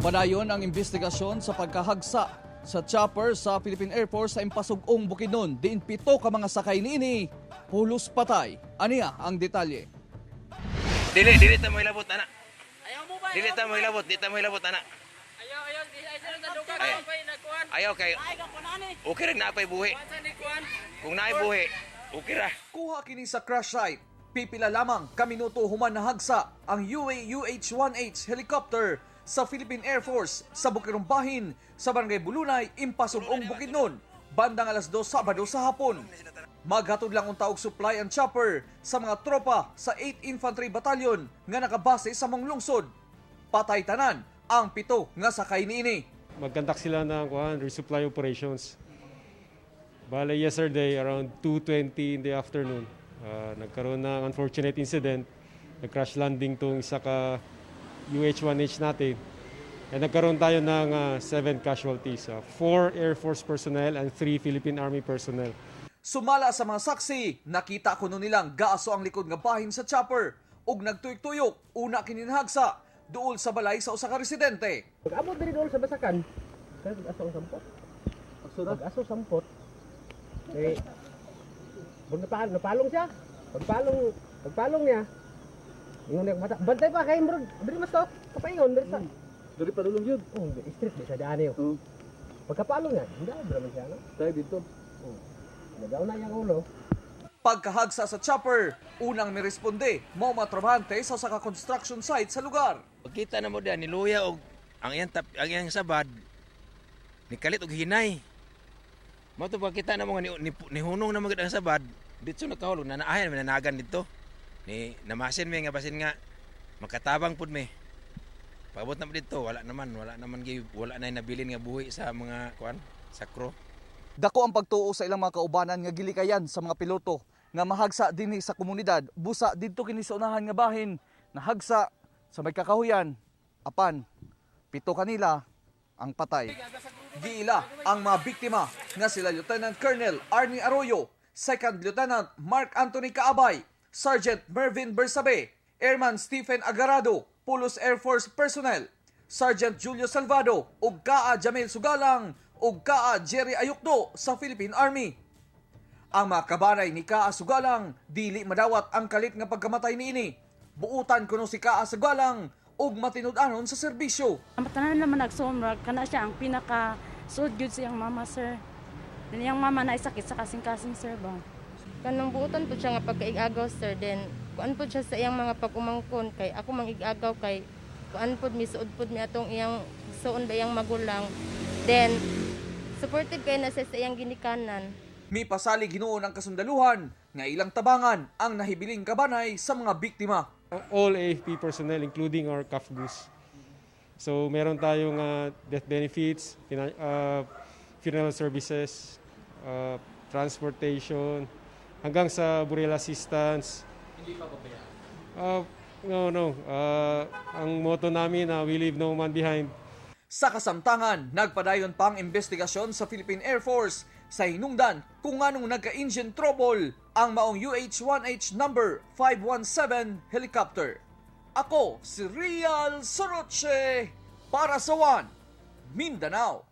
Padayon ang investigasyon sa pagkahagsa sa chopper sa Philippine Air Force sa Impasug-ong, Bukidnon. Diin pito ka mga sakay niini pulos patay. Aniya ang detalye. Dili, dili ta mo hilabot, ana. Dili ta mo hilabot, dili ta mo hilabot, ana. Ayaw, ayaw, di ay sila sa duga Ay. ka pa nagkuan. Ayaw kay Ay ka kuan ani. okay ra na pay buhi. Kuan sa ni kuan. Kung naay buhi, okay ra. Kuha kini sa crash site. Pipila lamang kaminuto human nahagsa ang UA UH-1H helicopter sa Philippine Air Force sa Bukirong Bahin sa Barangay Bulunay, Impasug-ong, Bukidnon, bandang alas 2 Sabado sa hapon. Maghatod lang unta og supply ang chopper sa mga tropa sa 8th Infantry Battalion nga nakabase sa maong lungsod. Patay tanan ang pito nga sakay niini. Mag-conduct sila ng kuan, resupply operations. Bale, yesterday, around 2:20 in the afternoon, nagkaroon ng unfortunate incident. Nag-crash landing tong isa ka UH-1H natin. And nagkaroon tayo ng seven casualties. Four Air Force personnel and three Philippine Army personnel. Sumala sa mga saksi, nakita kuno nilang gaaso ang likod nga bahin sa chopper ug nagtuyok-tuyok una kini nahagsa duol sa balay sa usa ka residente. Pag-abot diri dool sa basakan, kay pag-aso ang sampot. Pag-aso sampot. Eh, pag napalong siya. Pagpalong niya. Ingon niya bata, bantay pa kay murag diri mas to. Kapaingon diri sa. Diri pa dulong yun. Oh, street di sa daan niyo. Oo. Pagkapalong niya, hindi ra man siya no. Tayo dito. Oh. Nagaw na iyang ulo. Pagkahagsa sa chopper, unang miresponde mao mga trabahante sa usa ka construction site sa lugar. Pagkita na mo diyan niluya og ang iyang tap, ang iyang sabad nikalit og hinay. Mao to pagkita na mo nga nihunong na magid ang sabad, didto nakahulog na naahay mananagan didto. Ni namasin mi nga basin nga makatabang pud mi. Pagabot na mo didto, wala naman gi wala na nabilin nga buhi sa mga kuan sa crew. Dako ang pagtuo sa ilang mga kaubanan nga gilikayan sa mga piloto nga mahagsa dinhi sa komunidad busa didto kini sa unahan nga bahin nahagsa sa may kakahuyan, apan pito kanila ang patay. Giila ang mga biktima nga sila Lieutenant Colonel Arnie Arroyo, Second Lieutenant Mark Anthony Kaabay, Sergeant Mervin Bersabe, Airman Stephen Agarado, Pulos Air Force personnel, Sergeant Julio Salvado ug Kaa Jamil Sugalang ug Kaa Jerry Ayukdo sa Philippine Army. Ang mga kabanay ni Kaa Sugalang dili madawat ang kalit nga pagkamatay niini. Buutan kuno si Kaa Sugalang ug matinud-anon sa serbisyo. Ang tanan naman nagsumrag, kana siya ang pinaka suod gyud siyang mama, sir. Then iyang mama na sakit sa kasing-kasing, sir, ba. Kanang buotan po siya nga pagkaigagaw, sir, then kuan po siya sa iyang mga pag-umangkon kay ako mang igagaw kay kuan pod mi, suod pod mi atong iyang suon ba iyang magulang, then supportive kay na siya sa iyang ginikanan. Mipasalig hinuon ang kasundaluhan nga ilang tabangan ang nahibiling kabanay sa mga biktima. All AFP personnel, including our CAFGUs. So meron tayong death benefits, funeral services, transportation, hanggang sa burial assistance. Hindi pa pabayaan? No. Ang motto namin na we leave no man behind. Sa kasamtangan, nagpadayon pa ang investigasyon sa Philippine Air Force sa hinungdan kung nganong nagka-engine trouble ang maong UH-1H number 517 helicopter. Ako si Real Soroche para sa One, Mindanao.